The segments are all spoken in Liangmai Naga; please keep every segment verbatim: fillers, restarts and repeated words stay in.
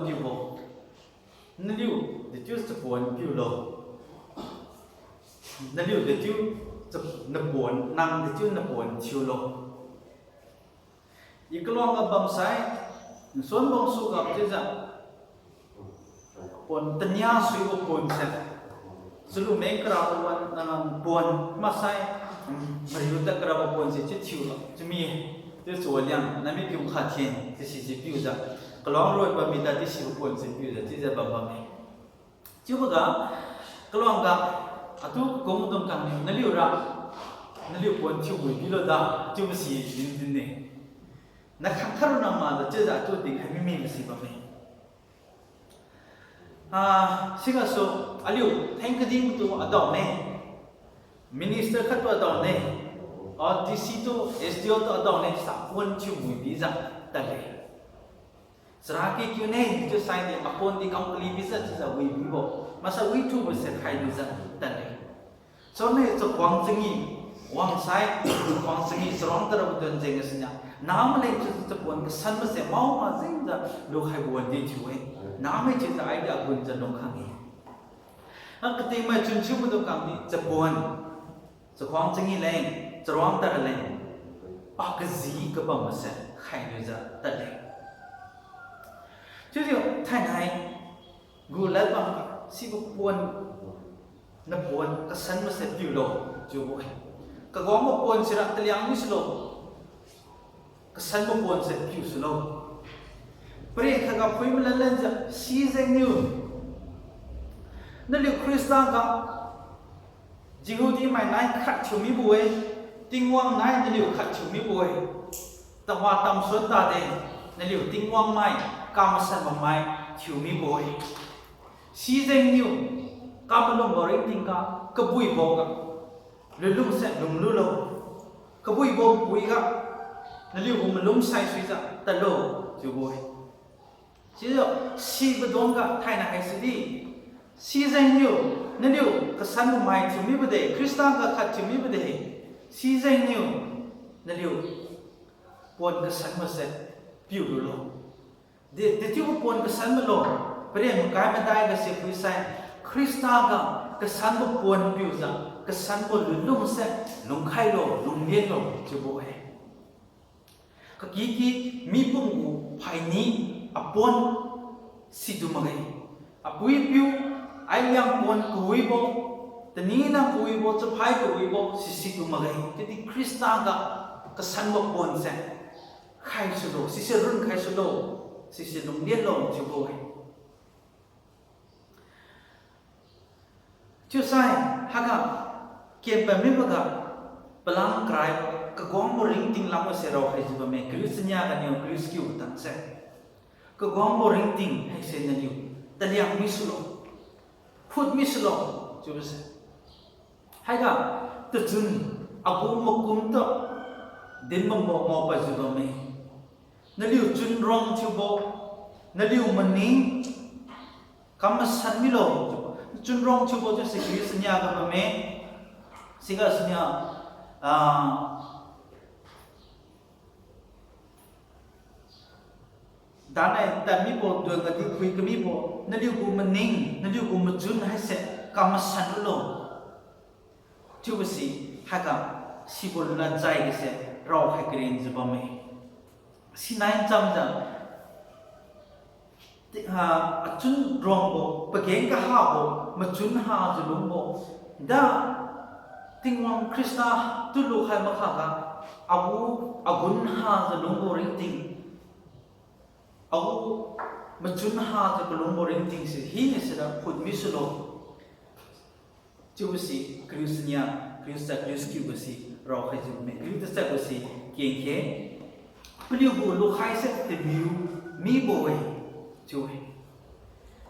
Chiubo, naliu dechiu chapuan piulo. Naliu dechiu cha-, napuan, nang dechiu napuan thiulo. I kaluang ga bamsai, nsuan bangsu ga chiujiu, puan tania suibo puan se, chalu meng karabo wan, ah, puan maksai, mm, mariu tad karabo puan se chiu thiulo, chiumi, chiu chua liang, nami piu khat thin, chiu sisi piujiu, kaluang roi bammi tadi sibo puan se piujiu, chiujiu bam bamme. Chiuboga, kaluang ga, atu kakung dung kangniu, naliura, naliu puan thiu wi bilo da, chiubo si din din ne. Nakhang khatruna makjiu chiujiu atu dinkhai mimi masi bamme. Ah, sigasu, aliu theng kadimtu adao ne. Minister khattu adao ne. Ah, D C tu, S D O tu adao ne, sa puan thiu wi bijiu tadle. Chara kikiu ne, chiu saidi, mapuan di kam kali bijiu chiujiu wi bibo. Maksai withubo se khai bijiu tadle. Chune chakhuang changi, wangsai, chakhuang changi, charuang tarabo don jeng gasiniu. Nahmaileng chiujiu chapuan kasan mase mao majengjiu lukhaibo wan di thiu-e. Nahmai chiujiu aidi agunjiu lungkhang-e. Nang katingmai chun thiubo dung kangdi chapuan, chakhuang changi leng, charuang tara leng, pa kaji kabam mase khai lujiu tadle. Chiujiu thainai, gu ladbam sibo puan, napuan kasan mase piulo, chiubo-e. Kagangbo puan sira taliang misulo. Kasanbo puan se piu sulo. Paren khatga phui malan lanjiu, sijengniu, naliu Khrista ga, Jehudi mai nai khat thiu mibo-e, Tingwang nai naliu khat thiu mibo-e. Tawa tamsuan tade, naliu Tingwang mai, kamasan bammai thiu mibo-e. Sijengniu, kamalumbo ringtingga, kabuiboga, lunlung se lunglulo. Kabuibo puiga, naliu gu malum saisuijiu tadlo, chiubo-e. Sijiu, sibo dungga thainai haisidi, sijengniu, naliu kasanbo mai thiu mibo de, Khrista ga khat thiu mibo de, sijengniu, naliu puan kasan mase piu lulo. De, dechiubo puan kasan malo, paren makai madai gase phuisai, Khrista ga kasanbo puan piujiu, kasanbo lunlung se lungkhailo, lunglenlo, chiubo-e. Kakiki mipum gu phaini apuan situ makge. Apui-apiu, ailiang puan kawibo, tani nang kawibo, chaphai kawibo, sisitu makge. Chiudi Khrista ga kasanbo puan se khai sulo, sise runkhai sulo, sise lunglenlo chiubo-e. Chiusai, haiga, kenpad miboga, palam karai, kagangbo ringting lamga se raokhaijiu bamme, kariu chania ganiu kariu chakiu tangse. Kagangbo ringting haise naliu, taliang misulo, phut misulo, chiubo se. Haiga, tachun, agu makumtu, dinbambo ngaopadjiu bamme. Naliu chunrong thiubo, naliu maning, kam masan milo, chunrong thiubo chiuse kariu chania ga bamme, siga chania, ah, danai tadmibo duangadi phui kamibo, naliu gu maning, naliu gu machun haise, kam masan lulo. Chiubo si, haiga, sibo ladjai gase, raokhai karenjiu bamme. Sinai chamjiu, ti-, ah, achun rongbo, pageng kahabo, machun hajiu lungbo, da Tingwang Khrista tu lukhai makhaga, agu, agun hajiu lungbo ringting, agu machun hajiu kalungbo ringting se hina sira phut misulo. Chiubo si kariu chania, kariu tachat, kariu chakiu ga si raokhaijiu bamme, kariu tachat ga si kengkhe, paliu gu lukhai se tamiu mibo-e, chiu-e.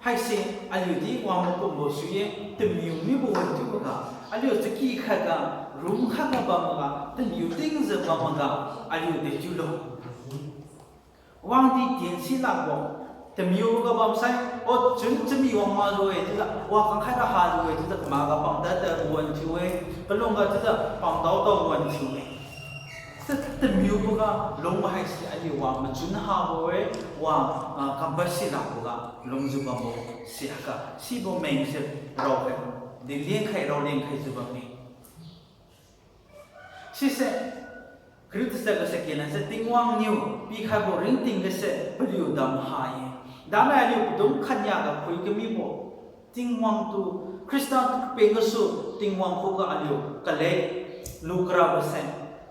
Haise aliudi wang makumbo sui-e, tamiu mibo-e chiuboga, aliu chaki khatga, room khatga bamboga, tamiu tingjiu bamboga, aliu dechiulo. Wangdi tiensi lakbo, tamiuga bamsai, o chun chami wang makjiu-e chiujiu, wa kangkhai ra hajiu-e chiujiu, kamaga pamtad tad wan thiu-e, kalungga chiujiu pamdao dao wan thiu-e. Tamiuboga lungbo haise aliu wa machun habo-e, wa, ah, kampasi lakboga lungjiu bambo si haiga sibo mengse raokhai dinlienkhai raolienkhaijiu bamme. Sise, kariu tachat gase kenase Tingwang niu pikhaibo ringting gase paliu dam ha-e. Dana aliu padum khatnia ga phui kamibo Tingwang tu, Khrista tu kapeng gasu Tingwang khuga aliu kalek, lukarabo se,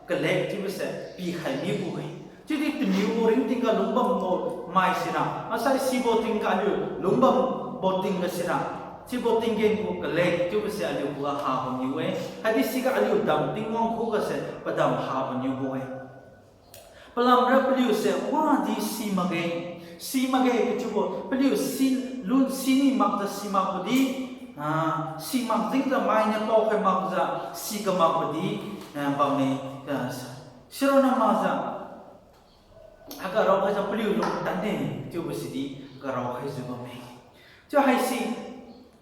kalek chiubo se pikhai mibo-e. Chiudi tamiubo ringting ga lungbambo mai sira, asai sibo tingga aliu lungbambo tingga sira, sibo tinggen gu kalek chiubo se aliu khuga habo niu-e. Haidi siga aliu dam Tingwang khuga se padam habo niubo-e. Palamra paliu se wadi si makge, si makge kachiubo paliu si, lun sini makjiu si makbo di, ah, si mak jingjiu mainiu paokhai makjiu si kamakbo di, ah, bamme, ah, sironna makjiu haiga raokhaijiu paliu lungtadne chiubo sidi haiga raokhaijiu bamme. Chiu haisi,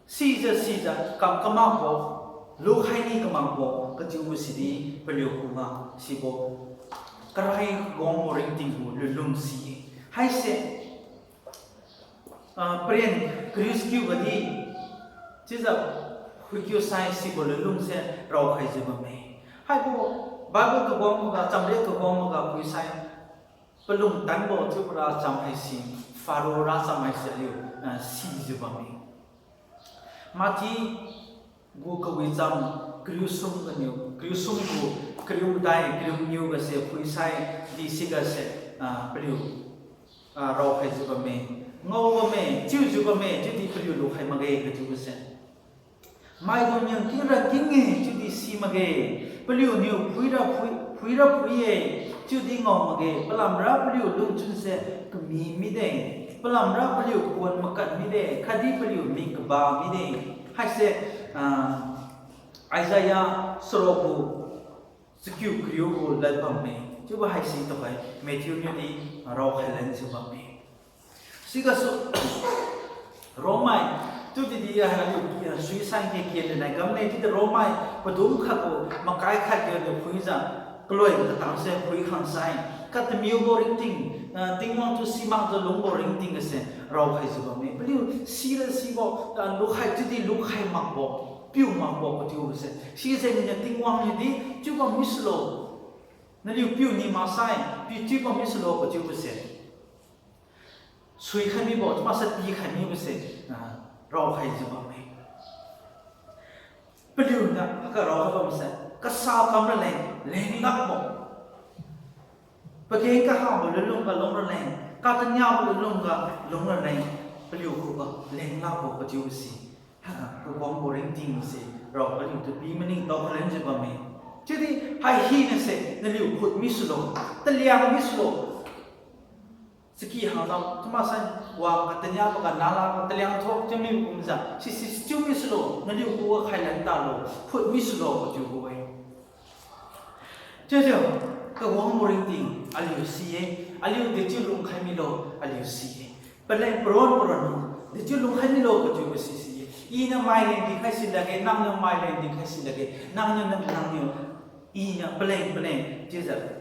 sijiu sijiu kam kamakbo, lukhai ni kamakbo kachiubo sidi paliu khuga sibo karai kagangbo ringting gu lunlung si-e. Haise, ah, paren kariu sakiu gadi, chiujiu phuikiu sai sibo lunlung se raokhaijiu bamme. Haibo Bible kagangboga, chamre kagangboga phuisai, palungtanbo chiubo racham haise, Pharaoh racham haise aliu, ah, sijiu bamme. Matthew gu kawicham kariu sum ganiu, kariu sum gu kariu madai kariu maniu gase phuisai di sigase, ah, paliu, ah, raokhaijiu bamme, ngao bamme, chiujiu bamme, chiudi paliu lukhai makge kachiubose. Maidung niu kingra king-e chiudi si makge. Paliuniu phuira phui, phuira phui-e, chiudi ngao makge. Palamra paliu lungchunse kami mide. Palamra paliu kuan makan mide, khatdi paliu mik kaba mide. Haise, ah, Isaiah sarokgu chakiu kariu gu lad bamme. Chiubo haise tuhoi Matthew niudi raokhai lanjiu bamme. Sigasu Romai, chiudi di aliu, ah, suisang ke ken dinai kamne, chiudi Romai padum khatgu makai khat ganiu phuijiu, kaloi katangse phui khangsai, katamiubo ringting, ah, Tingwang tu simakjiu lungbo ringting gase raokhaijiu bamme. Paliu sira sibo, ah, lukhai chiudi lukhai makbo, piu makbo kachiubose. Sijengniu Tingwang niudi chiubam misulo. Naliu piu ni maksai, piu chiubam misulo kachiubose. Suikhai mibo, chiumaksai pikhai mibose, ah, raokhaijiu bamme. Paliuniu haiga raokhai bamse, kasa kam raleng, lenglakbo. Pageng kahabo lunlungga lung raleng, kataniabo lunlungga lung raleng, paliu khuga lenglakbo kachiubose. Haiga kagangbo ringting se rao aliutu pi maningtao khalenjiu bamme. Chiudi hai hinase naliu khut misulo, taliang misulo. Chaki hangdam chiumaksai wa kataniaboga nala ga taliang thuak chiu mi kumjiu sisi chiu misulo, naliu khuga khailan talo, khut misulo kachiubo-e. Chiujiu, kagangbo ringting aliu si-e, aliu dechiu lungkhai milo, aliu si-e. Paleng paron paron, dechiu lungkhai milo kachiubo si si-e. Iniu maileng dinkhai si lakge, nangniu maileng dinkhai si lakge, nangniu nang, nangniu, iniu paleng paleng chiujiu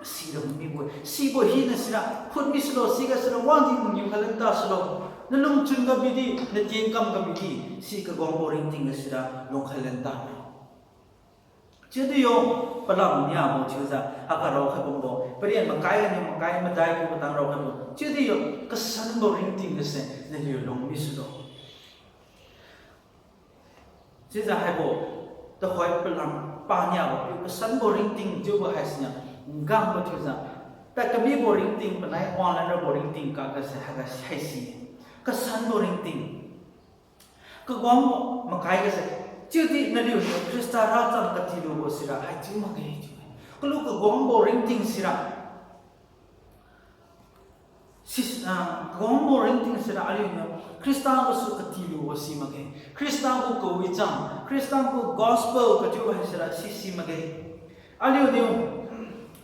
sira mibo-e. Sibo hina sira khut misulo, siga sira wangdi mangiu khailan tasulo. Nalungchun ga bidi, natienkam ga bidi, si kagangbo ringting ga sira lungkhailan talo. Chiudi yo, palam niabo chiujiu haiga raokhai bambo, paren makai ganiu makai madai gu katang raokhaibo chiudi yo, kasanbo ringting gase naliu lung misulo. Chiujiu haibo, tuhoi palam paniabo piu kasanbo ringting chiubo haisiniu, ngangbo chiujiu, tad kamibo ringting panai wanglan rabo ringting kagase haiga haisi. Kasanbo ringting. Kagangbo makai gase, chiudi naliuniu Khrista racham katilubo sira haichiu makge chiu-e. Kalu kagangbo ringting sira, si, ah, kagangbo ringting sira aliuniu Khrista gasu katilubo si makge. Khrista gu kawicham, Khrista gu gospel kachiubo haisira si si makge. Aliuniu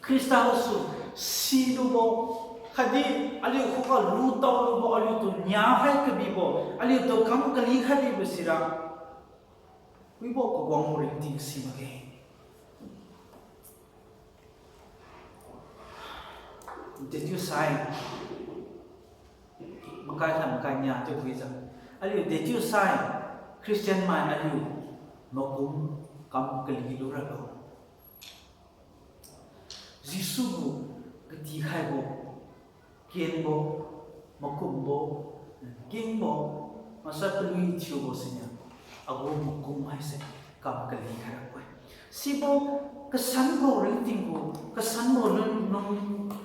Khrista gasu silubo, khatdi aliu khuga lutaolubo, aliutu niakhai kabibo, aliutu kam kalikhai bibo sira, wibo kagangbo ringting si makge. Dechiusai, makai khat makai nia chiu phuijiu, aliu dechiusai Christian mai aliu makum kam kali luralo. Jesu gu katikhaibo, kenbo, makumbo, kingbo, maksai palui thiubo siniu, agu makum haise kam kali khairabo-e. Sibo kasanbo ringting gu, kasanbo lun, lun,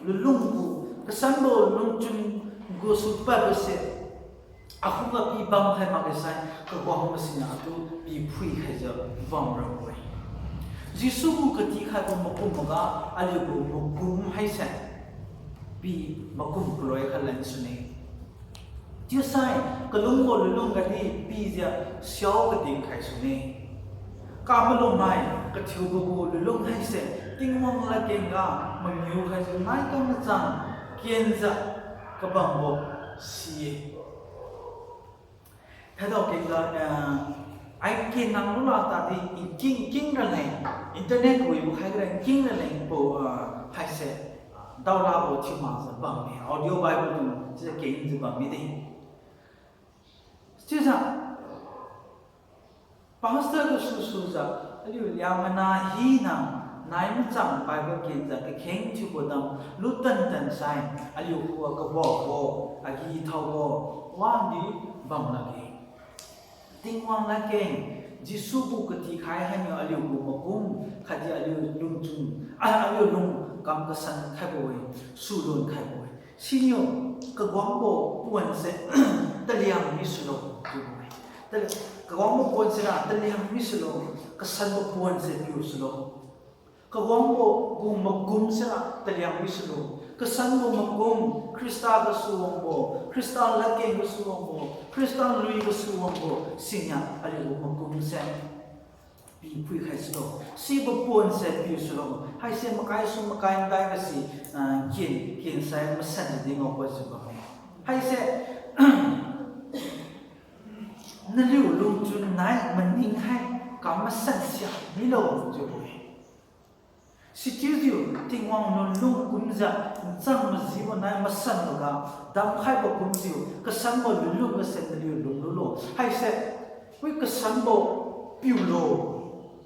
lunlung gu, kasanbo lungchun gu supadbo se, akhuga pi bamkhai makge sai, kaguangbo siniu atu pi phuikhaijiu bamrabo-e. Jesu gu katikhaibo makum maga, aliu gu makum haise pi makum kaloi khat leng sune. Chiusai kalungbo lunlung gadi pijiu siao kadin khai sune. Kamalumai kathiubo gu lunlung haise Tingwang ladkeng ga mangiu khaijiu nai kamachang kenjiu kabambo si-e. Thaidao kengga, ah, ai ken nang lula tadi nking nking raleng, internet wibo khai raleng nking raleng bo, ah, haise, ah, daolabo thiu makjiu bamme, audio Bible dung chiujiu kengjiu bam mide. Chiujiu, pastor gu susujiu, aliu Liangmai nah hina, nai machang Bible kenjiu kakheng thiubo dam, lutan tan sai, aliu khuga kabaobo, agi thaobo, wadi bam lakge. Tingwang ladkeng, Jesu gu katikhai hainiu aliu gu makum, khatdi aliu lungchun, ah, aliu lung kam kasan khaibo-e, sulun khaibo-e. Siniu kaguangbo puan se taliang misulo chiubo-e. Tal-, kaguangbo puan sira taliang misulo, kasanbo puan se piu sulo. Kaguangbo gu makum sira taliang misulo. Kasanbo makum, Khrista gasu wangbo, Khrista ladkeng gasu wangbo, Khrista lui gasu wangbo, siniu aliu gu makum se pi phuikhai sulo. Sibo puan se piu sulo. Haise makai su makai ndai gasi, ah, ken, ken sai masan di ngao pajiu bamme. Haise, naliu lungchun nai maning hai kam masan sia milo chiubo-e. Sichiujiu Tingwang lunlung kumjiu, nchang majibo nai masanboga, damkhaibo kumjiu, kasanbo lunlung gase naliu lunglulo. Haise, wi kasanbo piulo,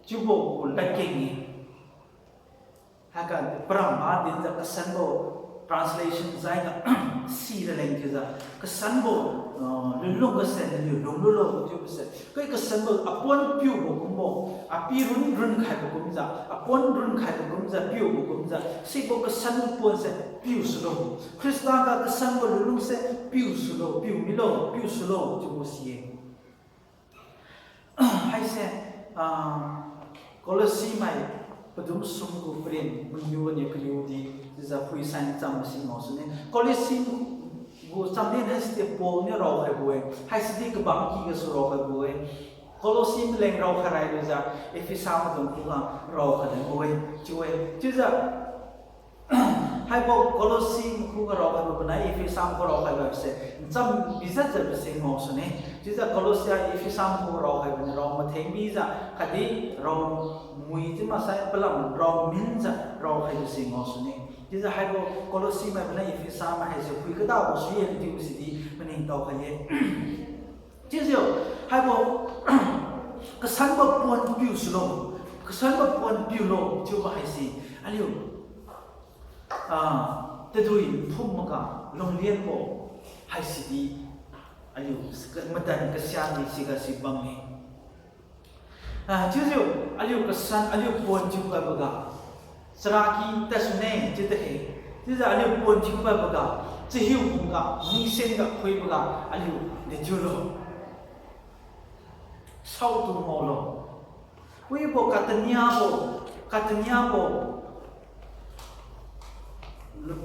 chiubo gu ladkeng-e. Haiga paramba dinjiu kasanbo translation jaiga sira leng chiujiu, kasanbo, ah, lunlung gase naliu lunglulo chiubo se. Kai kasanbo apuan piubo kumbo, api run run khaibo kumjiu, apuan run khaibo kumjiu, piubo kumjiu, sibo kasanbo puan se piu sulo. Khrista ga kasanbo lunlung se piu sulo, piu milo, piu sulo chiubo si-e. Haise, ah, Kolosi mai padum sum gu paren mangiu aniu kaliu di, chiujiu phuisai chambo si ngao sune. Kolosi gu chamlin haisidi Paul niu raokhaibo-e, haisidi kabang ky gasu raokhaibo-e. Kolosi maleng raokhai railujiu, Ephesa maidung khuga raokhai lanbo-e, chiu-e. Chiujiu, haibo Kolosi makhuga raokhaibo panai Ephesa makhuga raokhaibo se ncham bijatjiu bise ngao sune. Chiujiu Kolosi Ephesa makhuga raokhaibo niu rao matheng bijiu khatdi rao mui chiu maksai palam rao minjiu raokhaibo se ngao sune. Chiujiu haibo Kolosi mai panai Ephesa mai haise phui kadabo sui-e chiubo sidi maningtao khai-e. Chiujiu, haibo, kasanbo puan piu sulo, kasanbo puan piulo chiubo haise, aliu, ah, tadui phum maga lunglianbo haisidi, aliu, madan kasiadi siga si bamme. Ah, chiujiu, aliu kasan, aliu puan thiu paiboga, charaky tadsune chiu takhe. Chiujiu aliu puan thiu paiboga, chahiu bungga, ningsen ga phuiboga, aliu dechiulo. Saotu ngaolo. Wibo kataniabo, kataniabo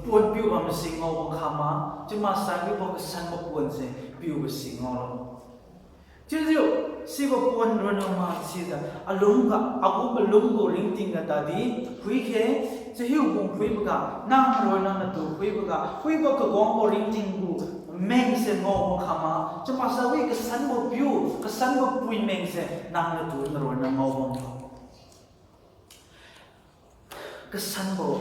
puan piu bamsi ngao wang khama, chiumaksai wibo kasanbo puan se piubo si ngaolo. Chiujiu, sibo puan ronna ma sijiu, alungga, agu malungbo ringting ga tadi, phuikhe, chahiu bung phuiboga, nang ronna natu phuiboga, phuibo kaguangbo ringting gu mengse ngao wang khama, chiumaksai wi kasanbo piu, kasanbo pui mengse, nang natu naronna ngao wanglo. Kasanbo,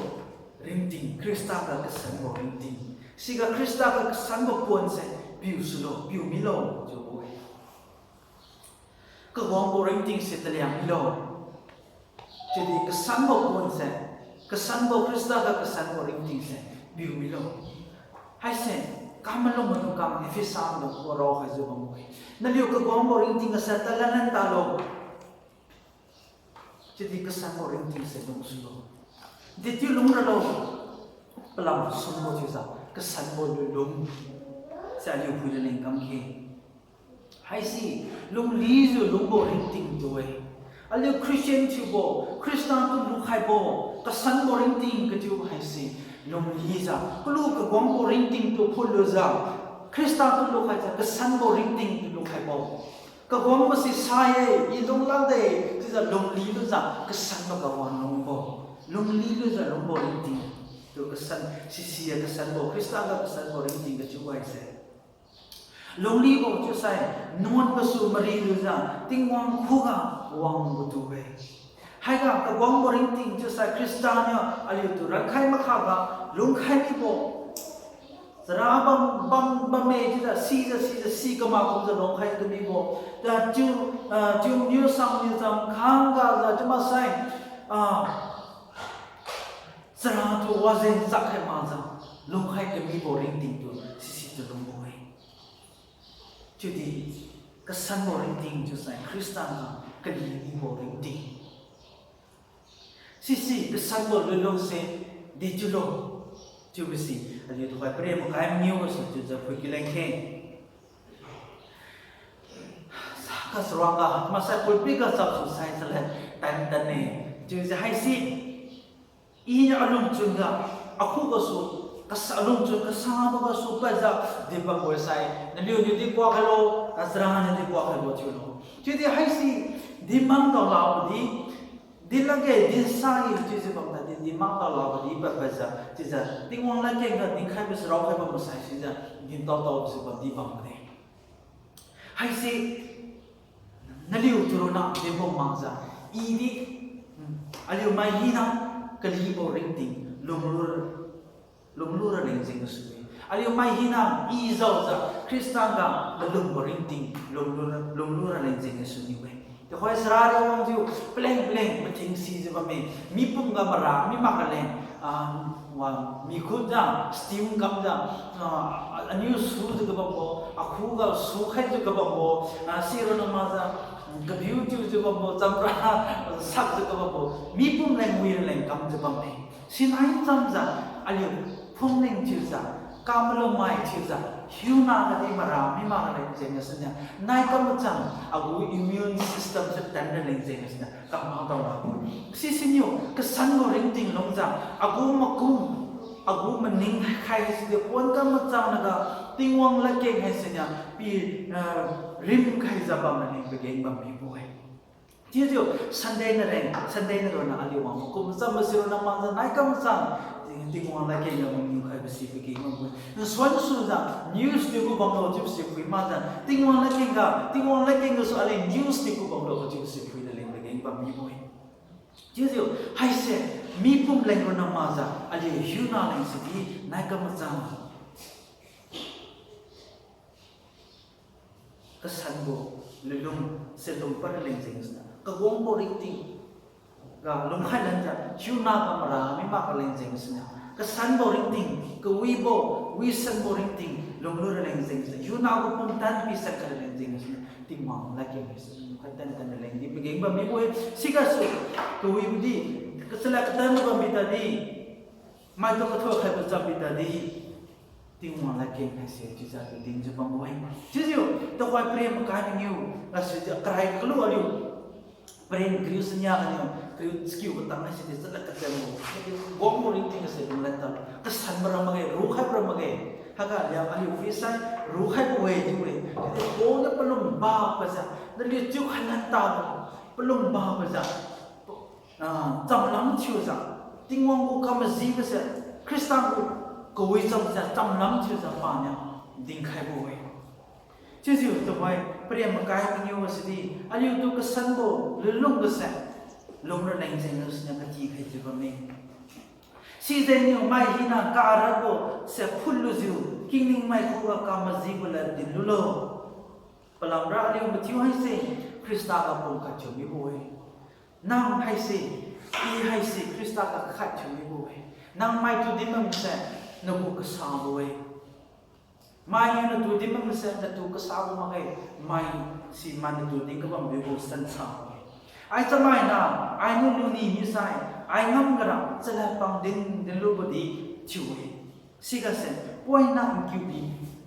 ringting, Khrista ga kasanbo ringting. Siga Khrista ga kasanbo ponse piu sulo, piu milo chiubo-e. Kawangbo ringtingse taliang milo. Chiudi kasanbo ponse, kasanbo Khrista ga kasanbo ringtingse piu milo. Haise, kamalum maidungkhang Ephesa maidung khuga raokhaijiu bambo-e. Naliu kawangbo ringting gase talanlan talo. Chiudi kasanbo ringtingse lungsulo. Dechiu lungralo. Palam sumbo chiujiu kasanbo lunlung se aliu phuira leng kamkhe. Haise, lunglijiu lungbo ringting tu-e. Aliu Christian thiubo, Khrista tu lukhaibo, kasanbo ringting kachiu haise, lunglijiu, kalu kawangbo ringting tu phutlujiu, Khrista tu lukhaijiu, kasanbo ringting tu lukhaibo. Kawangbo si sa-e, i lunglakde, chiujiu lunglilujiu kasanbo ga wang lungbo. Lunglilujiu lungbo ringting tu kasan, sisi-a kasanbo, Khrista ga kasanbo ringting kachiu haise. Lunglibo chiusai, nuan gasu marilujiu, Tingwang khuga wangbo tu-e. Haiga kawangbo ringting chiusai Khrista niu aliutu rankhai makhaga lungkhai mibo. Chara bam, bam, bamme chiujiu sijiu, sijiu, si kama kumjiu lungkhai kamibo. Chiu, ah, chiu niu sang niu cham khanggajiu chiu maksai, ah, charatu wajeng chakkhai makjiu lungkhai kamibo ringting tu sisi tu lungbo-e. Chiudi kasanbo ringting chiusai Khrista niu kali mibo ringting. Sisi kasanbo lunlungse dechiulo. Chiubo si aliu tuhoi paren makai mangiu gasu chiujiu phuikiu leng khe. Sa kasuangga maksai pulpit ga chapsu sai chale tan tanne. Chiujiu haise, iniu alungchun ga, akhu gasu, kasa, alungchun kasabo gasu padjiu di bambo sai, naliuniu di kuak khailo, nachara niu di kuak khaibo chiulo. Chiudi haise, dinmang daolabo di, din lakge, dinsa-e chiujiu bam tadi, dinmang daolabo di pad padjiu chiujiu Tingwang ladkeng ga dinkhaibo si raokhai bam masai sijiu, dintao taobo si bamdi bamde. Haise, naliutu ronna dinbo makjiu, i di, aliu mai hina kalibo ringting lunglu, lunglu raleng jeng gasu-e. Aliu mai hina i jaojiu Khrista ga lalungbo ringting lunglu, lunglu raleng jeng gasu niu-e. Tuhoi sara ri wangjiu paleng paleng mathing sijiu bamme. Mipum ga mara mi mak raleng, ah, wa mikhut ga steam kamjiu, ah, aniu sujiu kabambo, akhuga sukhaijiu kabambo, ah, sironna makjiu, kabiu tiujiu bambo, champra sakjiu kabambo, mipum leng wi raleng kamjiu bamme. Sinai chamjiu, aliu phumling thiujiu, kamalumai thiujiu, hiuna gadi mara mi mak raleng jeng gasuniu, nai kamachang agu immune system se tan raleng jeng gasuniu, kamang daorabo. Sisiniu kasanbo ringting lungjiu, agu makum, agu maning khai haisidi pon kamachang naga, Tingwang ladkeng haisiniu pi, ah, rimkhaijiu bam raleng pageng bam mibo-e. Chiujiu Sunday nareng, Sunday naronna aliu wang makum machambo sironna makjiu nai kamachang, Ting, Tingwang ladkeng ga mangiu khaibo si pageng bambo-e. Nsuan sujiu news di ku bamlo chiubo si phui makjiu, Tingwang ladkeng ga, Tingwang ladkeng gasu aleng news di ku bamlo chiubo si phui raleng pageng bam mibo-e. Chiujiu haise, mipum leng ronna makjiu aliu hiuna leng sidi nai kamachang kasanbo lunlung se lungpad raleng jeng gasuniu, kawangbo ringting ga lungkhai lanjiu hiuna ga mara mi mak raleng jeng gasuniu, kasanbo ringting, kawibo, wisanbo ringting lunglu raleng jeng gasuniu, hiuna gu pumtan pisan khai raleng jeng gasuniu, Tingwang ladkeng haise lungkhai tan tan raleng di pageng bam mibo-e. Sigasu kawibo di, kachalad katanbo bam bitadi, maitu kathukhaibo cham bitadi, Tingwang ladkeng haise chiujiu kadinjiu bambo-e. Chiujiu tuhoi paren makai mangiu gasujiu karai kalu aliu paren kariu sania ganiu kariu chakiu katang haisidi chalad katanbo, kawangbo ringting gase lunglan talo, kasanbo ra makge, rukhaibo ra makge. Haiga aliang aliu phuisai rukhaibo-e chiu-e. Chiudi Paul niu palung ba pajiu, naliu chiu khailan talo, palung ba pajiu, ah, chamlam thiujiu, Tingwang gu kamajibo se, Khrista gu kawi chamjiu chamlam thiujiu paniu dinkhaibo-e. Chiujiu tuhoi paren makai mangiu gasidi aliutu kasanbo lunlung gase lungra leng jeng gasuniu katikhaijiu bamme. Sijengniu mai hina karatbo se phutlujiu, kingningmai khuga kamajibo lad dinlulo. Palamra aliu mathiu haise Khrista ga pum khat thiu mibo-e. Nang haise, i haise Khrista ga khat thiu mibo-e. Nang maitu dinbam se nagu kasabo-e. Mainiu natu dinbam se natu kasabo makge, mai si mai natu din kabambo gu sansa-e. Ai chamaina, ainiu luni misai, ai ngam gara chalad pang din dinlubo di thiu-e. Sigase poina nkiubi,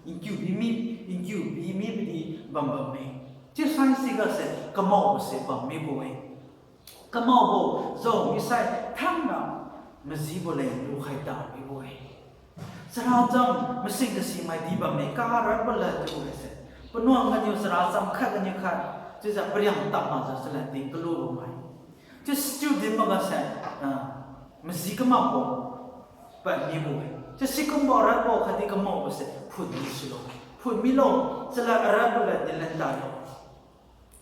nkiubi mi, nkiubi mibidi bambamme. Chiusai sigase kamaobo se bam mibo-e. Kamaobo jao misai thanna majibo leng lukhai ta mibo-e. Characham masing kasimai di bamme, karatbo lad chiu haise. Panuang ganiu characham khat ganiu khat, chiujiu pariang tam makjiu chalad din kalubo mai. Chiu sichiu din makgase, ah, maji kamakbo pad mibo-e. Chiu sikumbo aratbo khatdi kamaobo se phut mi sulo. Phut milo, chalad aratbo lad din len talo.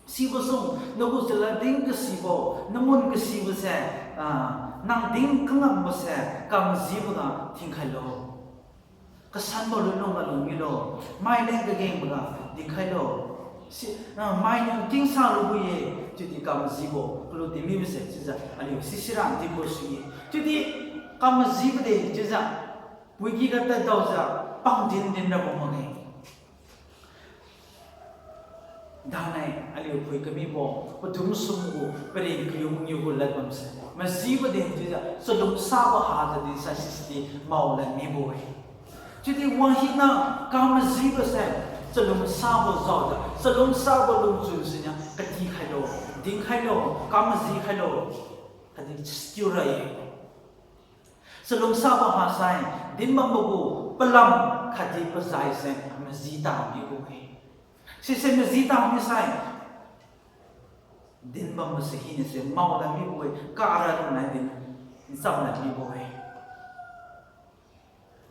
Sibo sung, nagu chalad din kasibo, namun kasibo se, ah, nang din kangambo se, kamajibo ga thingkhailo. Kasanbo lunlung ga lung milo, mai leng kagengbo ga dinkhailo. Si, ah, mainiu tingsa lubo-e, chiudi kamajibo kalu din mibo se, chiujiu aliu sisira dinbo sui-e. Chiudi kamajibo de chiujiu, puiki ga tadaojiu, pang din din rabo makge. Danai aliu phui kamibo, padum sum gu, paren kariu mangiu gu lad bamse. Majibo din chiujiu, chalungsabo hajiu dinsai sisidi mao lad mibo-e. Chiudi wang hina kamajibo se, chalungsabo jaojiu, chalungsabo lungchun siniu, kati khailo, dinkhailo, kamaji khailo, khatdi chiu ra-e. Chalungsabo hasai, dinbambo gu palam khatdi pazai se maji ta mibo-e. Sise maji ta misai, dinbambo se hinase mao lad mibo-e, karatbo nai din, ncham lad mibo-e.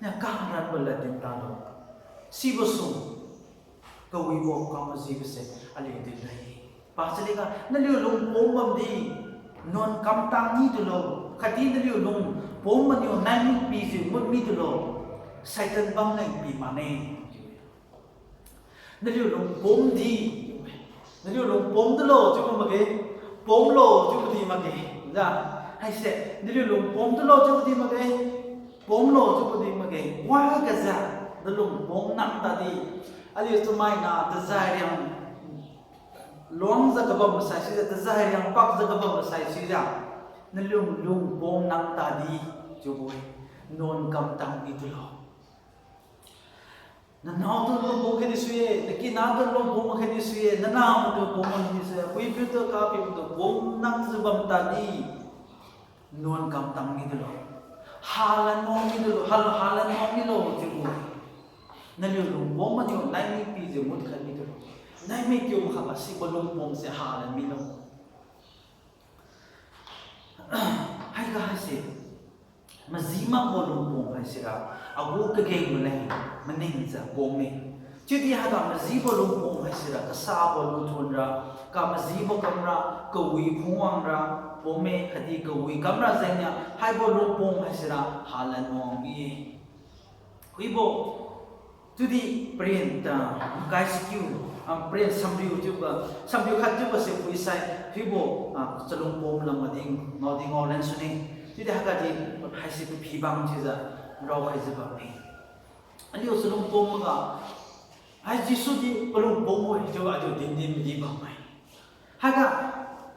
Niu karatbo lad din talo. Sibo sung, kawibo kamajibo se aliu din ra-e. Pachaliga naliu lung pom bamdi, nuan kamtang ni tulo, khatdi naliu lung pom maniu naimik pijiu mut mi tulo, Satan bam leng pi mane. Naliu lung pom di, naliu lung pom tulo chiubo makge, pomlo chiubo di makge, ja, haise, naliu lung pom tulo chiubo di makge, pomlo chiubo di makge, wagajiu, nalung pom nang tadi, aliu chamaina tajai riang, luangjiu kabam masai sijiu, tajai riang pakjiu kabam masai sijiu, nalung lung pom nang tadi, chiubo-e, nuan kamtang ni tulo. Nanao tu lung pom khaini sui-e, nakina tu lung pom khaini sui-e, nanah matu pom khaini sui-e, puipiu tu kapiu tu pom nangjiu bam tadi, nuan kamtang ni tulo. Halan nuan ni tulo, hal-, halan nuan nilo chiubo. Naliu lung pom maniu naimik pijiu mut khat mi tulo. Naimik kiu makha sibo lung pom se halan milo. Haiga haise, maji makbo lungpom haisira, agu kagengbo leng maningjiu pomme. Chiudi haiga majibo lungpom haisira, kasabo lungthunra, kamajibo kamra, kawi phungwangra pomme, khatdi kawi kamra jengniu haibo lungpom haisira halan wang-e. Wibo, chiudi paren, ah, makai sikiu, ah, paren samriu chiubo, samriu khat chiubo se phuisai, wibo, ah, chalungpom lam mading, ngaodi ngaolan sune. Chiudi haiga di, haise paphi bang chiujiu, raokhaijiu bamme. Aliu chalungpom ga, hai Jesu di palungpom-e chiubo aliu dindi madi bamme. Haiga,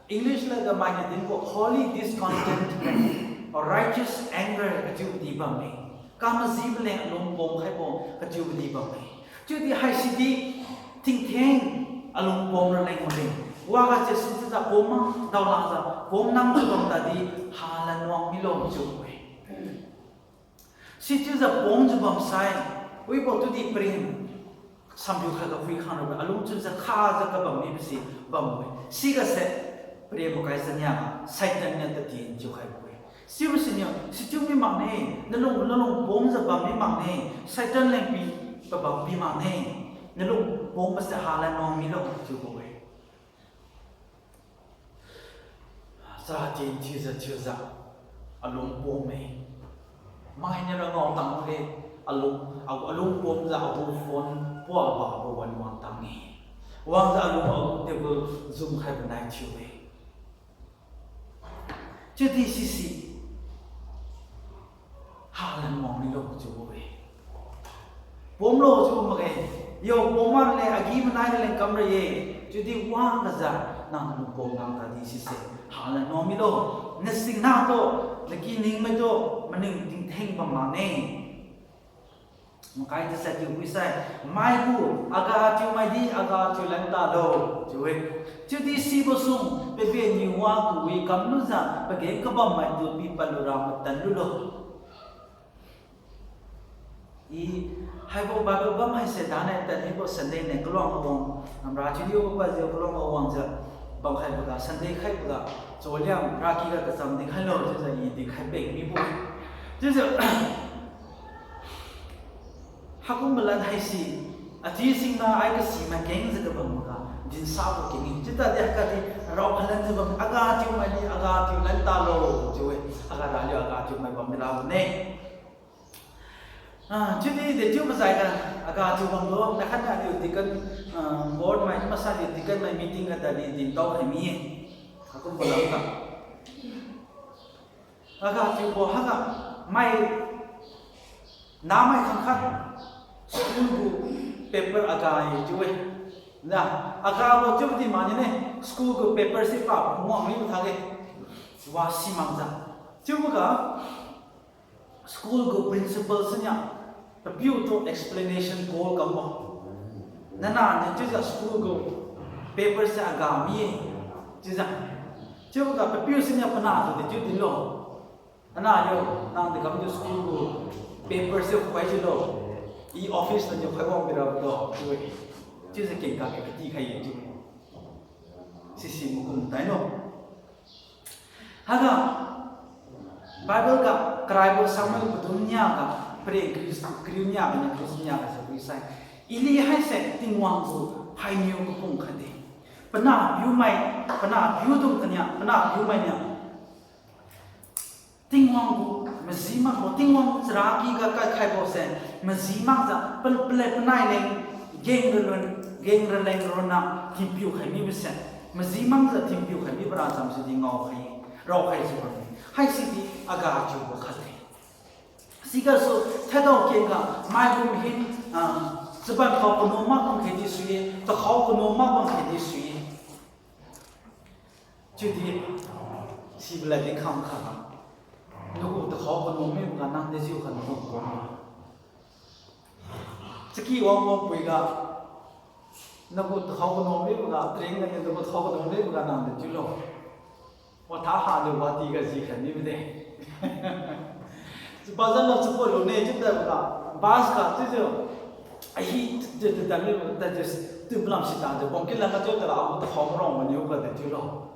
English ladga mainiu dinbo holy discontentment, or righteous anger kachiubo di bamme. Kamajibo leng lungpom khaibo kachiubo di bamme. Chiudi haisidi tingtheng alungpom raleng maleng. Waga chesi chiujiu pom mang daolakjiu pom nangjiu bam tadi halan wang milo chiu-e. Sichiujiu pongjiu bamsai, wibo tudi paren samriu khatga phuikhang rabo, alungchunjiu khajiu kabam mibose bambo-e. Sigase paren makai jania, Satan niu tatien thiukhaibo-e. Sibo siniu, sichiu mi makne, nalung, nalung pongjiu bam mi makne, Satan leng pi, pabam pi makne, nalung pongmase halan wang milo chiubo-e. Chara tien thiujiu thiujiu, alung pom-e. Mainiu ra ngao tang-e, alung, a, alung pumjiu agu phone pua babo wan wang tang-e. Wangjiu alung agu table zumkhaibo nai thiu-e. Chiudi sise, halan wang milo chiubo-e. Pumlo chiubo makge, yo pum marale agi-manai raleng kamra-e, chiudi wang gajiu nang lungpum nang tadi sise, halan wang milo, nasingna tu, nakining maitu, maning tingtheng bam makne. Makai tasat kiu wisai, maigu, aga thiumai di, aga thiu lan talo, chiu-e. Chiudi sibo sung, pabeniu wa kawi kamlujiu, pageng kabammaitu pipadlura matan lulo. I, haibo Bible bam haise dane tadmibo Sunday niu kaluang awang, namra chiudi pajiu kaluang awangjiu, bamkhaiboga Sunday khaiboga, choliang rakyga tacham dinkhailo chiujiu i dinkhai peng mibo. Chiujiu, haikumbo lan haise, ati singna ai kasimai kengjiu kabamboga, dinsabo keng-e. Chiutadi khatdi, raokhai lanjiu bam, aga thiumai di, aga thiu lan talo, chiu-e. Aga raliu aga thiumai bam mirabo ne. Ah, chiudi dechiubo jaiga, aga thiu bamlo, nakhatna aliu deacon, ah, board mai, masaliu deacon mai meeting ga tadi dintao khai mi-e. Haikumbo lamga. Aga thiubo haiga, mai, namai khangkhat, school gu paper aga-e chiu-e. Na, agabo chiubo di manine, school gu paper si pa phungwang mibo thage. Wasi makjiu. Chiuboga, school gu principal siniu, papiu tu explanation call kambo. Nananiu chiujiu school gu paper se aga mi-e, chiujiu. Chiuboga papiu siniu panah tu dechiu dinlo. Anah yo, nang dekamjiu school gu paper se khoi jilo. I office naniu khoi wang mirabo do, chiu-e. Chiujiu kengkak katikhai-e chiu. Sisi makum tailo. Haiga, Bible ga karaibo Samuel padum niaga, paren kariu, kariu niaga niu kariu niaga se wisai, Eli haise Tingwang gu phaimiu kakung khatde. Panahpiumai, panahpiudung kania, panahpiumai niu Tingwang gu maji makbo, Tingwang gu charakyga kadkhaibose, maji makjiu pa, palad panai leng, geng raleng, geng raleng ronna thinpiu khai mibo se, maji makjiu thinpiu khai mibo racham sidi ngaokhai, raokhaijiu bamme. Haisidi aga thiubo khatde. Sigasu thaidao kengga maigu mahin, ah, chaban khao kanu makbam khaidi sui-e, takhao kanu makbam khaidi sui-e. Chiudi, sibo lad di kham kha. Nagu takhao kanu miboga nang dejiukha nagu kuang-e. Chaki wangbo puiga, nagu takhao kanu miboga, train ga ni nagu takhao kanu miboga nang dejiulo. Watha haliu wati ga jikhai mibo de. Bazar lo chapo lune chiu tadboga, bus ga chiujiu, ahi, chiu, chiu, chiu tadmibo, tadjiu, tu malam sitajiu, bangki lam ga chiu tadra, agu takhao marong maniu ga dejiulo.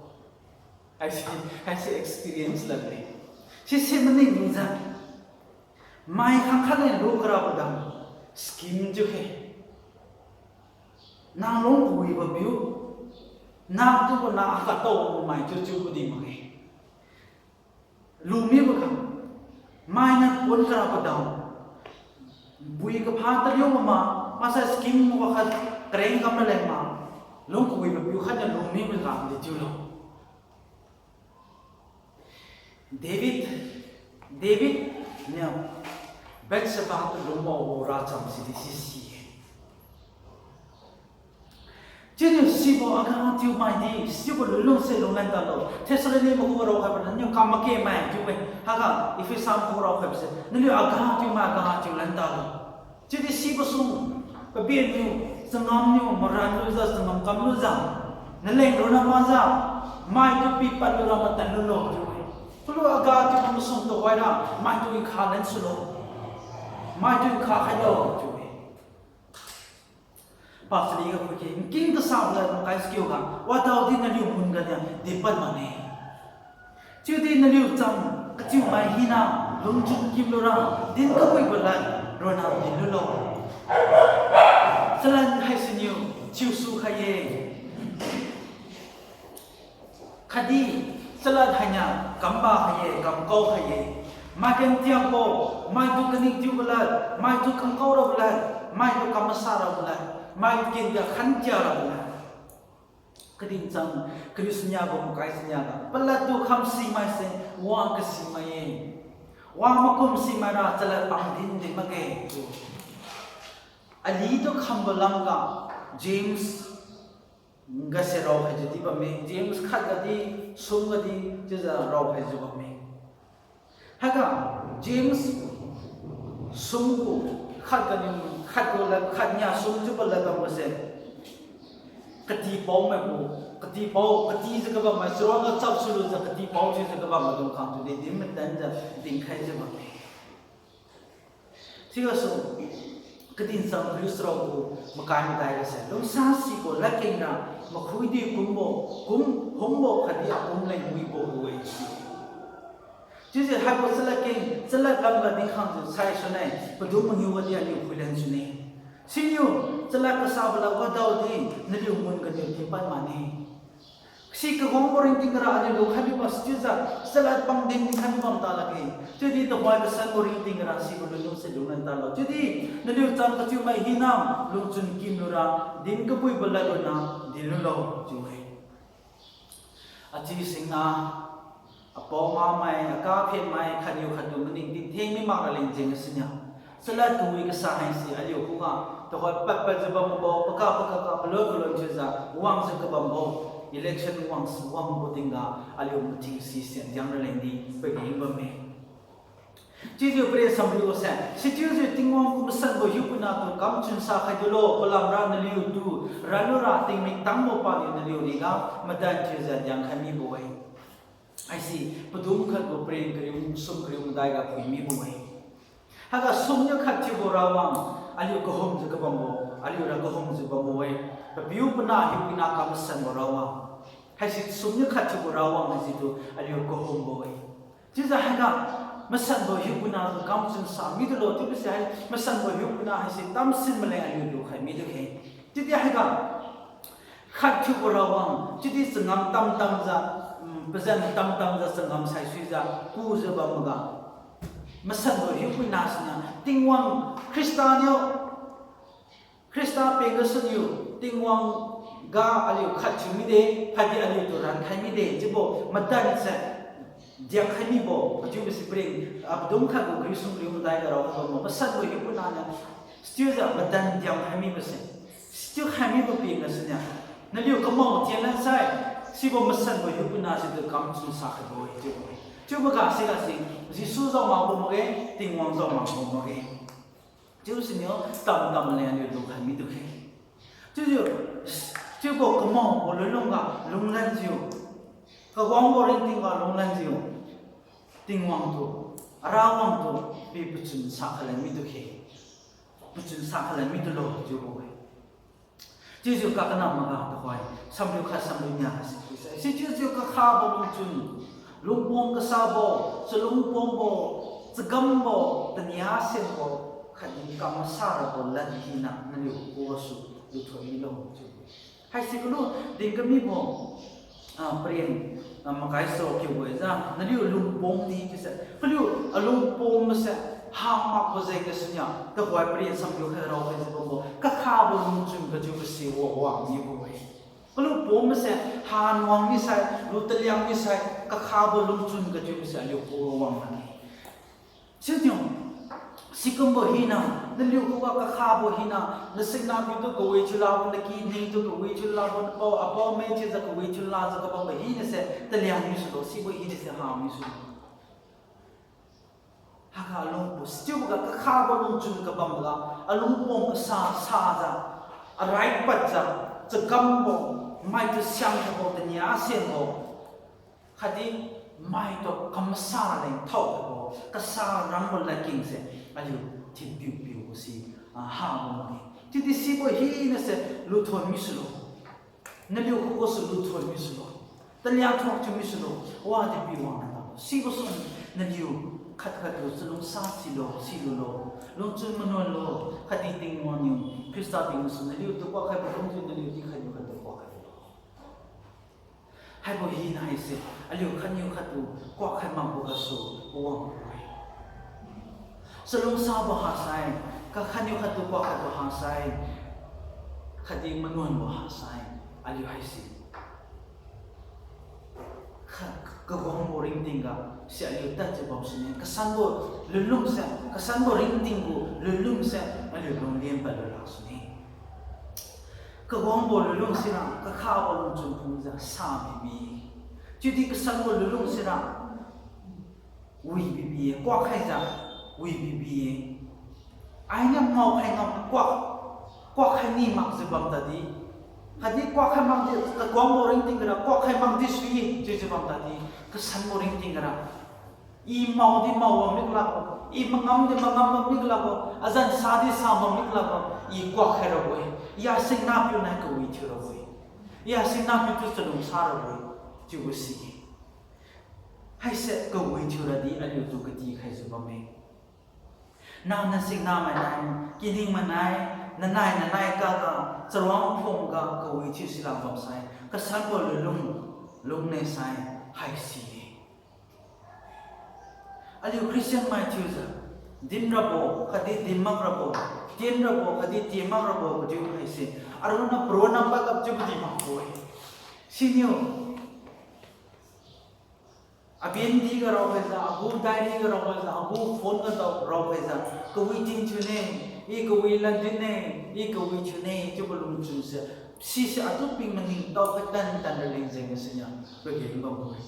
Haise, haise experience lad de. Sise maning lungjiu. Mai khangkhat leng lu karabo dam. Scheme chiu khe. Nang lung kawibo piu. Nang chiubo na akatao mai chiu chiubo di makge. Lumiboga. Mainiu pon karabo dam. Bui kapha taliu ma, maksai scheme wakhat kareng kam raleng ma. Lung kawibo piu khatniu lumiboga dejiulo. David, David niu Bathsheba tu lungbo racham sidi sisi-e. Chiuniu sibo aga thiumai di, sibo lunlungse lunglan tadlo. Thessalonica magu raokhaibo naniu kam make mai chiu-e. Haiga Ephesa magu raokhaibo se, naliu aga thiumai aga thiu lan tadlo. Chiudi sibo sung, pabenniu, changamniu, maranlujiu, changam kamlujiu, naleng ronna makjiu, maitu pipad lura matan lulo chiu-e. Kalu aga thiu masung tuhoira, maitu nkha lan sulo. Maitu nkha khailo chiu-e. Pachali ga phuike, nking kasabo lad makai sakiuga, wadaodi naliu mun ga niu dinpad makne. Chiudi naliu cham kachiumai hina, lungchun kim lura, din kawibo lad ronna din lulo. Chalad haisiniu thiusu khai-e. Khatdi chalad hainiu kamba khai-e, kamkao khai-e. Mai kengtiakbo, maitu kaning tiubo lad, maitu kangkao rabo lad, maitu kamasa rabo lad, mai kengtia khantia rabo lad. Kadincham, kariu siniabo, makai siniaga, paladtu khamsi maise, wa kasi mai-e. Wa makum si maira, chalad pangdin di makge. Alitu khambo lamga, James, gase raokhaijiu di bamme, James khatgadi, sumgadi, chiujiu raokhaijiu bamme. Haiga, James, sumgu, khatganiu, khatgu lad, khatnia sum chiubo lad bambo se. Katipao maigu, katipao, katijiu kabammai, charuanga chap sulujiu katipao chiujiu kabam maidung khang tu di, din matanjiu, dinkhaijiu bamme. Sigasu, kadincham kariu charuk gu makai madai gase, lungsasibo ladkeng ra, makhuidi kumbo, kum, humbo khatdi akum leng wibo gu-e si. Chiujiu haibo chalad keng, chalad lamga dinkhangjiu sai sune, padum mangiu gadi aliu phuilan sune. Siniu, chalad kasabo lad wadaodi, naliu mun ganiu dinpad mane. Si kawangbo ringting gara aliu lungkhai mibo sichiujiu, chalad pangdin dinkhai mi bam ta lakge. Chiudi tuhoi kasanbo ringting gara sibo lunlung se lunglan talo. Chiudi, naliu cham kachiumai hina, lungchun kinlura, din kabuibo ladluna, dinlulo, chiu-e. Achi singna, apao-mamai, akaphenmai, khatniu khattu maningting theng mi mak raleng jeng siniu. Chalad kawi kasa haise aliu khuga, tuhoi padpadjiu bambo, paka paka ka, palon palon chiujiu, wangjiu kabambo, election wang, wangbo tingga, aliu mathing si sian diang raleng di, pageng bamme. Chiujiu pare samriu se, sichiujiu Tingwang gu masanbo hiupuina tu kamchun sakhai dulo, palamra naliutu, ranlura tingmik tangbo paniu naliu riga, madan thiujiu diangkhai mibo-e. Haise, padum khatgu paren kariu, sum kariu madai ga phui mibo-e. Haiga sumniu khat thiubo rawang, aliu kahumjiu kabambo, aliura kahumjiu bambo-e. Papiu panah hiupuina kamasanbo rawang. Haise sumniu khat thiubo rawang haise tu aliu kahumbo-e. Chiujiu haiga, masanbo hiupuina tu kamchun sa midulo, chiubo se hai, masanbo hiupuina haise tamsin maleng aliu lukhai midu khe. Chiudi haiga, khat thiubo rawang, chiudi changam tamtamjiu, mm, pazan tamtamjiu changam saisuijiu, kujiu bamga. Masanbo hiupuina siniu, Tingwang Khrista niu, Khrista peng gasuniu, Tingwang ga aliu khat thiu mide, khatdi aliutu rankhai mide, chiubo madan se, diangkhai mibo, pachiubo si paren, ah, padum khatgu kariu sum kariu madai ga rao kabambo, masanbo hiupuina niu, sichiujiu madan diangkhai mibo se, sichiu khai mibo peng gasuniu, naliu kamao tienlan sai, sibo masanbo hiupuina situ kamchun sakhaibo-e chiubo-e. Chiuboga siga si, Jesu jao makbo makge, Tingwang jao makbo makge. Chiu siniu tamtam leng aliu lukhai midu khe. Chiujiu, chiubo kamaobo lunlungga lunglanjiu, kawangbo ringting ga lunglanjiu, Tingwang tu, arawang tu, pi pachun sakhai lan midu khe. Pachun sakhai lan midulo chiubo-e. Chiujiu kakana maga tuhoi, samriu khat samriu nia ga si phuisai. Sichiujiu kakhabo lungchun, lungpom kasabo, chalung pombo, chagambo, tania senbo, khatdi kamasa rabo lad hina naliu khugasu luthon milo chiu. Haisi kalu, din kamibo, ah, paren, ah, makai so kiubo-e ja, naliu lungpom di chiuse. Paliu, alungpom mase, ha makbo jeng gasuniu, tuhoi paren samriu khat rao khatjiu bambo, kakhabo lungchun kachiu mase wa wang mibo-e. Kalu pom mase, ha nuang misai, lu taliang misai, kakhabo lungchun kachiu mase aliu khuga wang lakge. Sichiu, sikumbo hina, naliu khuga kakhabo hina, nasingnapiu tu kawi thiu labo, nakining tu kawi thiu labo, napao, apao-amai chiujiu kawi thiu lajiu kabambo hinase, taliang misulo, sibo hinase ha misulo. Haiga alungpom, sichiuboga kakhabo lungchun kabamga, alungpom kasa, sajiu, arai padjiu, chagambo, maitu siangkhaibo, tania senbo, khatdi maitu kamasa raleng thaokhaibo, kasa rambo ladkengse, aliu thinpiu piubo si, ah, habo makge. Chiudi sibo hinase luthon misulo. Naliu khugasu luthon misulo. Taliang thuak thiu misulo. Wadi pi wang na tabo. Sibosu naliu khat khattu chalungsa silo, silulo. Lungchun manuanlo. Khatdi Tingwang niu, Khrista tingsu naliutu kuakkhaibo kumjiu naliu dikhai niu khattu kuakkhai. Haibo hina haise, aliu khatniu khattu kuakkhai makbo gasu, wang-e. Chalungsabo hasai, kakhatniu khattu kuak khatbo hasai, khatdi manuanbo hasai, aliu haise kha-, kawangbo ringting ga si aliu tadjiu bam sune. Kasanbo lunlung se, kasanbo ringting gu lunlung se aliu lunglian pad lulak sune. Kawangbo lunlung sira kakhabo lungchun phungjiu sa bibi-e. Chiudi kasanbo lunlung sira wi bibi-e, kuak khaijiu wi bibi-e. Ainiu maokhai ngam kuak, kuak khai ni makjiu bam tadi, khatdi kuak khai makdi, kawangbo ringting gara kuak khai makdi sui-e chiujiu bam tadi, kasanbo ringting gara I maodi mao bam miklakbo, I mangamdi mangam bam miklakbo, azan sadi sa bam miklakbo, I kuak khai rabo-e. I asingnapiu nai kawi thiu rabo-e. I asingnapiu tu chalungsa rabo-e, chiubo si-e. Haise kawi thiuradi aliutu katikhaijiu bamme. Nang nasingna mai nai, kining mai nai, nanai nanai kaga, charuang phungga kawi thiu silak bamsai, kasanbo lunlung, lungne sai, haisi-e. Aliu Christian mai thiujiu, dinrabo khatdi dinmakrabo, tienrabo khatdi tienmakrabo padiu haise, aronna paronna pagap chiubo di makbo-e. Siniu, abendiga raokhaijiu, agu diaryga raokhaijiu, agu phonega raokhaijiu, kawi tin thiune, I kawi lan dinne, I kawi thiune chiubo lungchunse, sise atu ping maningtao khai tan tan raleng jengga sinia, pageng bambo-e.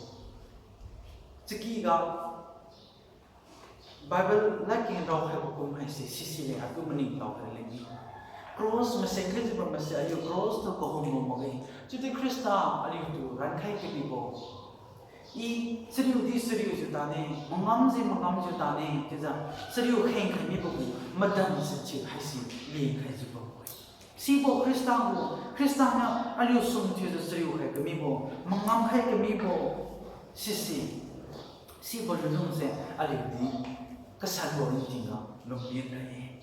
Chakyga Bible ladkeng raokhaibo kum haise sisi leng atu maningtao khai leng-e. Cross maseng khaijiu bam mase aliu cross tu kahumbo makge. Chiudi Khrista aliutu rankhai kamibo, I chariudi chariujiu tane, mangamjiu mangamjiu tane chiujiu, chariu kheng khai mibo gu madanse chiu haise leng khaijiu bambo-e. Sibo Khrista gu, Khrista niu aliu sum thiujiu chariu khai kamibo, mangam khai kamibo, sise, sibo lunlungse aliudi kasanbo ringtingga lunglian ra-e.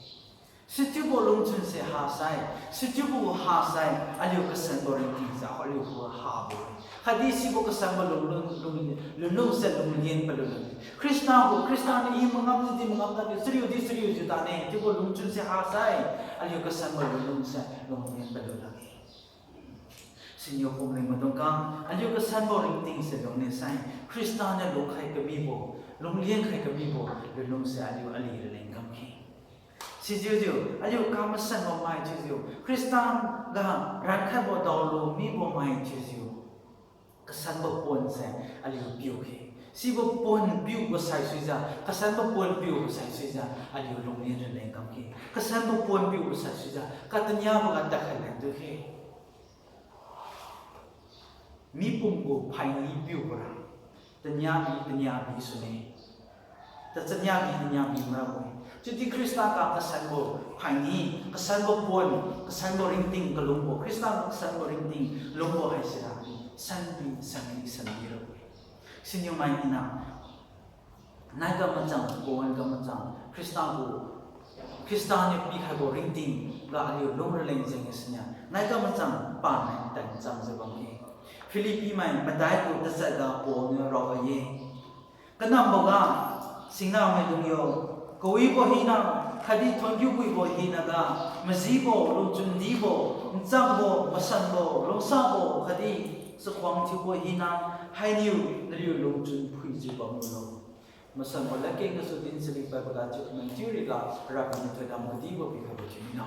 Sichiubo lungchunse hasai, sichiubo hasai aliu kasanbo ringtingjiu aliu khuga habo-e. Khatdi sibo kasanbo lunglung, lung, lunlungse lunglian pad lulak-e. Khrista gu, Khrista niu I mangamjiu di mangam tadi, chariudi chariujiu tane chiubo lungchunse hasai, aliu kasanbo lunlungse lunglian pad lulak-e. Siniu phumling maidung khang, aliu kasanbo ringtingse lungne sai, Khrista niu lungkhai kamibo, lunglian khai kamibo lunlungse aliu ali raleng kamkhe. Sijiujiu aliu kamasanbo mai chiujiu, Khrista ga rankhaibo daolu mibo mai chiujiu, kasanbo ponse aliu piukhe. Sibo pon piubo saisuijiu, kasanbo pon piubo saisuijiu aliu lunglian raleng kamkhe. Kasanbo pon piubo saisuijiu kataniaboga tadkhai leng dukhe. Mipum gu phaini piubora, taniabi taniabi sune, tachaniabi taniabi marabo-e. Chiudi Khrista ga kasanbo phaini, kasanbo pon, kasanbo ringting kalungbo, Khrista ga kasanbo ringting lungbo haisira sanpi sanpi sanpi rabo-e. Siniu mai hina, naiga machang, pawan ga machang, Khrista gu, Khrista niu pikhaibo ringting ga aliu lung raleng jengga sinia, naiga machang panai tan chamjiu bamkhe. Philippi mai madai gu tachatga Paul niu raokhai-e. Kanamboga, singna maidung yo, kawibo hina, khatdi thonkiu puibo hinaga, majibo, lungchun dibo, nchangbo, masanbo, lungsabo, khatdi chakhuang thiubo hina, hainiu naliu lungchun phuijiu bamlo. Masanbo ladkeng gasu din chari paiboga chiukhai chiu riga, Rapiu niu thoidam kadibo pikhaibo chiu mino.